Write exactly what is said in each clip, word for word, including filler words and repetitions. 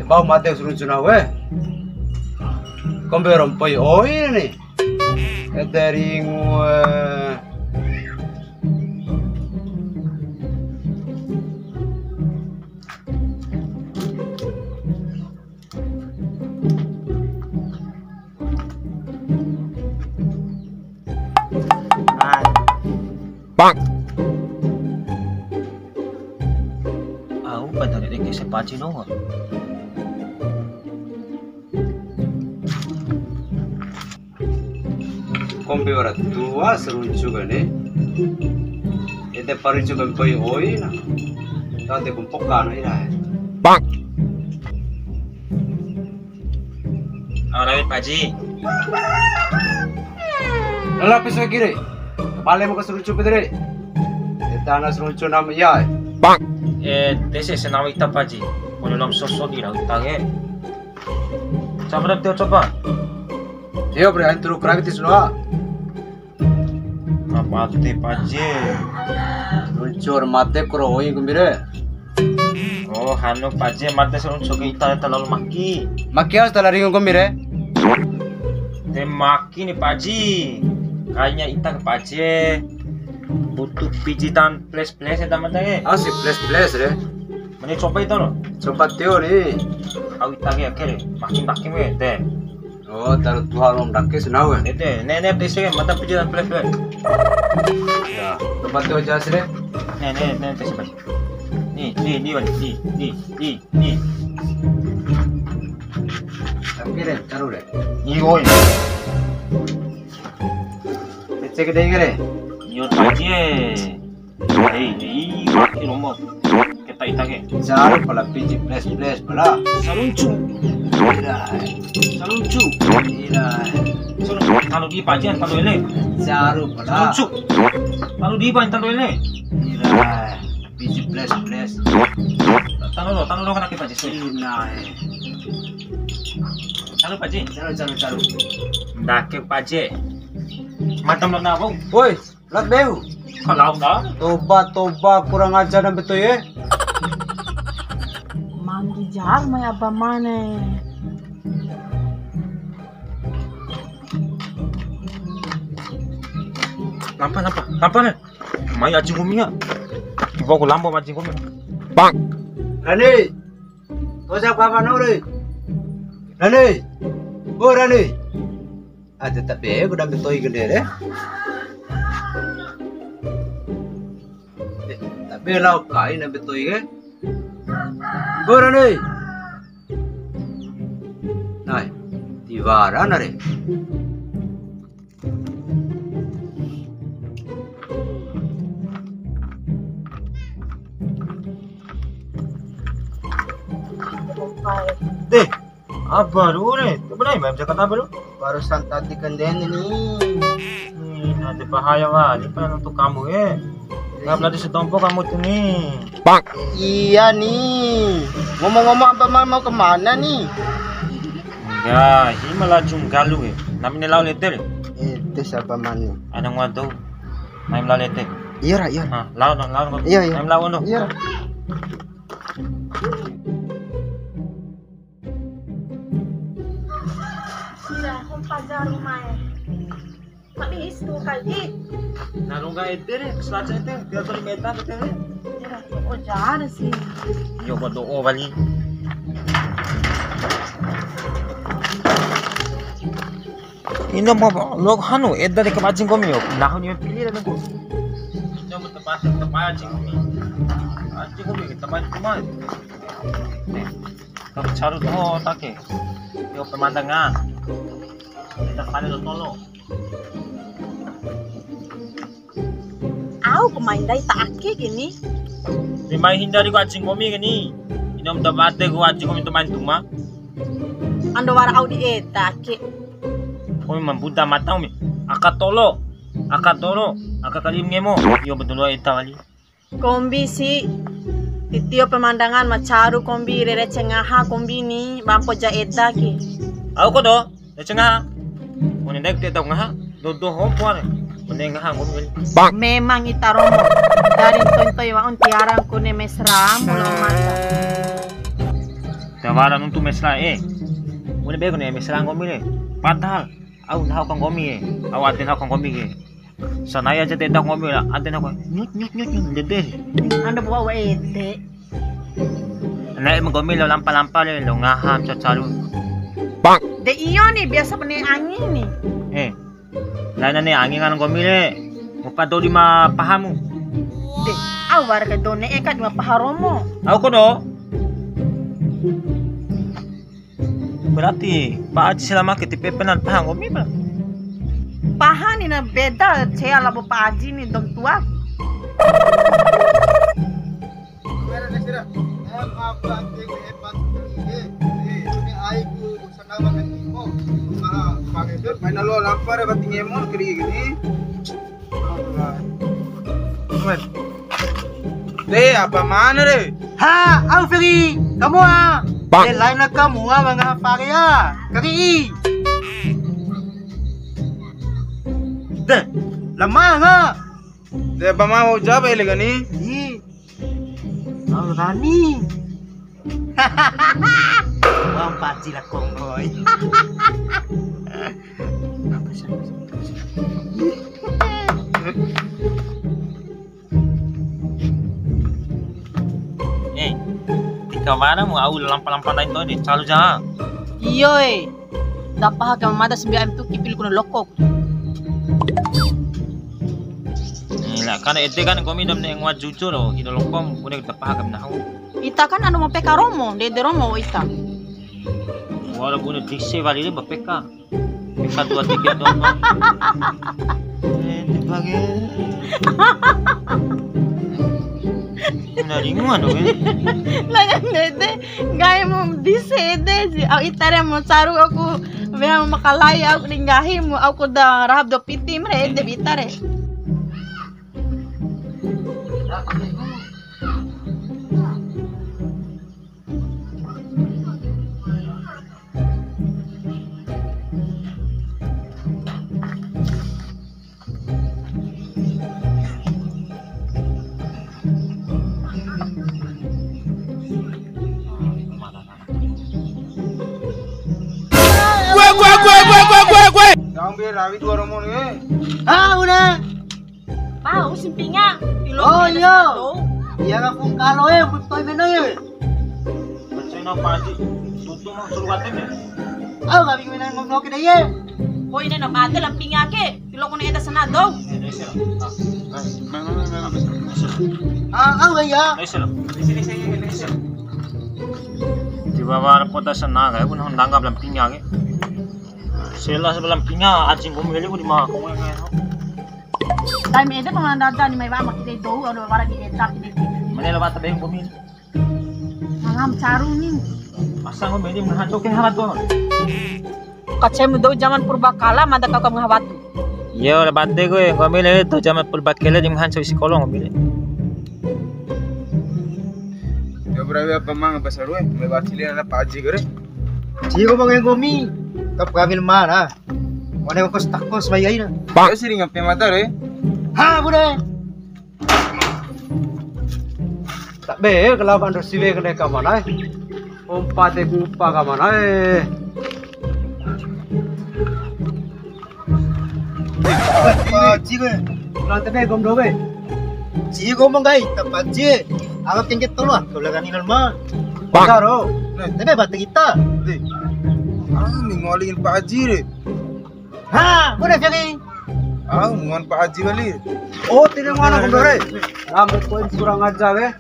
Bau made saruncu nahu e. Kombi ro mpoi oi ni. Ede ringu e. Bang. Au pada dek ese paci no. Kombi wara tua saruncu kani. Ede paru coba mpoi oi na. Tau te kumpoka na ira. Bang. Au rawit Paji. Lala pesa kire. Bale mo ka saruncu pedere. Ede ana saruncu nama iya. Bang. Eh, dese senawa ita Paji. Kono lam sosok di rau ita ke. Coba deh, Tio, coba. Tio, bre, ain turu karawi tis loa. Apa tuh, Paje? Luncur mate kuro oi kumbire. Oh, hanu, Paje, mate saruncu ke ita, ita lalu maki. Maki harus tala ringu kumbire. Te maki ni, Paji. Kayaknya ita ke Paje. Butuh pijitan ples-ples ya, teman-teman. Ah, si ples-ples, re. Mending coba itu, loh. Coba Tio ni. Au ita ke, oke, re. Makin, makin, we, deh. Oh, taru tuha rom dake senau, ya? Ede, ne, ne, pese, mata piji dan flash, flash. Ya, tempat tu aja sih, deh. Ne, ne, ne, pese, pese. Ni, ni, ni, wali, ni, ni, ni, ni. Tapi deh, taruh deh. Ni, woi. Pece gede gede. Yo, tadi, eh. Hei, hei, mati nomor. Keta ita ke. Caru pala piji ples ples pala. Saruncu. Ira. Saruncu. Ira. Saruncu. Tanu di pajian tanu ele. Caru pala. Saruncu. Tanu di pajian tanu ele. Ira. Piji ples ples. Tanu lo, tanu lo kana ke paji. Ina. Tanu paji. Caru caru caru. Ndake paji. Matam lo na, Bang. Woi. Lat beu. Kalau dah. Toba, toba, kurang ajar dan betul ya. Manggi jar mai aba mane. Lampa, lampa, lampa ne. Mai aji nggomi ya. Coba aku lambo aji nggomi. Bang. Rani. Kau siapa apa nore? Rani. Oh, Rani. Ade tabe ku dambe to'i ke ndede. Eh, tabe lao kai dambe to'i ke. Nggomi re. Nai, tiwara na re. Deh, Aba ru re, coba dai, Bang, Jakarta aba ru. Barusan tadi kandeni ni. Ih, nanti bahaya wali, pa nuntu kamu, eh. Nggak berarti setompo kamu tuh, nih. Iya, nih. Ngomong-ngomong, Abang mau, mau kemana, nih? Enggak, ini malah junggalu, eh. Namanya lao leter. Eh, tes apa mana? Ada ngua tuh. Main lao leter. Iya, Ra, iya. Ah, lao dong, lao dong. Iya, iya. Main lao dong. Iya, Ra. Ira, hompa ja rumae. Tapi istu kai. Na rongga ede re, selaca ede, dia tuh medan ede re. Ira, oh, jara sih. Yo, ba do'o wali. Ina ma lo hanu, eda de kemacing komi yo. Nah, ini pilih dan aku. Ini mau tempat, tempat cing komi. Cing komi, tempat cuma. Tapi caru doho ta ake. Yo pemandangan. Kita kali lo tolo. Au ku mai ndai ta ake ke ni. Ni mai hindari ku aji nggomi ke ni. Ina ma da bade ku aji nggomi tu main tuma. Ando wara au di eda ake. Komi ma mbuda mata komi. Aka tolo. Aka tolo. Aka kali ngemo. Yo betul eda wali. Kombi si, titio pemandangan ma caru kombi, rerece ngaha kombi ni, bampo ja eda ke. Au kodo, rece ngaha. Mone ndai ku tau ngaha, dodo hompo are. Mone ngaha nggomi kali. Memang ita romo, dari ntoi-ntoi wa'un tiwara kune mesra, mulo mata. Wara nuntu mesra e. Bune be kone mesra nggomi re. Padahal au nahu ka nggomi e. Au ade nahu ka nggomi ke. Sanai aja de eda nggomi la, ade nahu ka nyut, nyut, nyut, nyut, ndede. Ando bawa ede. Ne'e ma nggomi lo lampa-lampa re, lo ngaha ma caru-caru. De iyo ni, biasa pa ne'e angi ni. Eh, laina ne'e angi ngana nggomi re. Ngupa dou di ma pahamu. De, au wara kai dou ne'e ka di ma paha romo. Au kodo. Berarti Pak Haji selama K T P pernah paha nggomi, Pak? Paha ni na beda cea labo Pak Haji ni dou tua. Mohon maaf, Pak, ini hebat. Ini, ini aiku. Maina lo lampa re, bati ngemon keri gini. De, apa mana re? Ha, au Ferry, kamu ah. Bang. De, laina kamu ah, manga fare ya. Keri. De, lama nga. De, apa mau jawab ele gani? Ih. Au Rani. Wang paci la kongoi. Eh, tika mana mu au lampa-lampa lain to ni, caru ja. Iyo, eh. Dapaha ke mamada sembilan tu kipil kuna lokok. Eh, la kan ede kan komi dam ne nguat jujur lo, ida lokom bune dapaha ke nahu. Ita kan anu ma P K romo, ndede romo ita. Wara bune dise wali le ba P K. P K dua tiga dua empat. Eh, tiba ke. Nah, ringu anu ke. Lah kan ndede, nggahi mu dise ede si. Au ita re mu caru aku, weha mu makalai aku di nggahi mu, aku da rahap do piti mu re ede ba ita re. Gue, gue, gue, gue, gue, gue, gue. Yang biar rawi dua romo ni. Ah, udah. Pau si mpinga, pilo. Oh, iya. Iya, ka fungkalo e, butoi mena e. Percaya no Pak Haji, tutu mau suruh katen ya? Au, kami mena ngomong ke dia. Koi ne na mate la mpinga ke, pilo kone eda sana dou. Eh, ini sih. Ah, ah, ah, iya. Ini sih. Ini sih, ini sih, ini sih. Di bawah kota sana, kayak pun nanggap la mpinga ke. Sela sebelah mpinga, anjing gomeli ku di mako. Time ede pamana dada ni mai wa maki dei dou, ado wara di eta ki dei. Mane lo bata beng bumi. Malam caru ni. Masa ngomeli ngaha coke hawa tu. Kacemu dou zaman purba kala, mada kau kam ngaha watu. Iya, ora bate gue, ngomeli tu zaman purba kala di ngaha coke sekolah ngomeli. Ya, berawi apa mang, apa seru, eh? Mai wacili anak Pak Haji, gore. Cigo bang yang gomi, kap kawin mana? Wane kos takos mai aina. Bang. Sering ngapain mata re? Ha, bude. Tak be, kalau kan siwe kena kamana, eh? Ompa te kupa kamana, eh? Paji ke. Ulang tebe gom do be. Cigo manggai, ta paji. Aga kengke tolu ah, kau lagani lal ma. Bang. Taro. Nah, tebe batu kita. Ah, ni ngolin Pak Haji re. Ha, udah jadi. Ah, ngon Pak Haji wali. Oh, tidak mana gom do re. Lambat poin kurang ajar ya.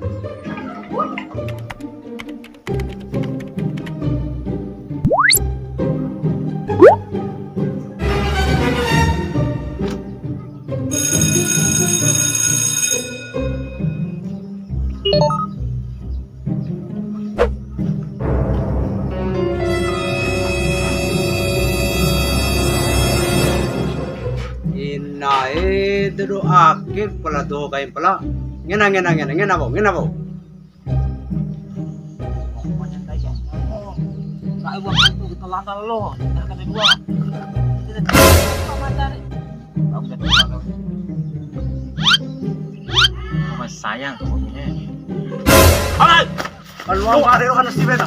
Ina e, dodo ake pala doho kain pala. Ngena, ngena, ngena, ngena, bo, ngena, bo. Pokoknya enggak ya. Kayak waktu itu telah kalau lo, dah kena dua. Tidak ada mata. Aku udah tua kau. Kamu sayang kamu ini. Alai! Kalau ada lo kan si beda.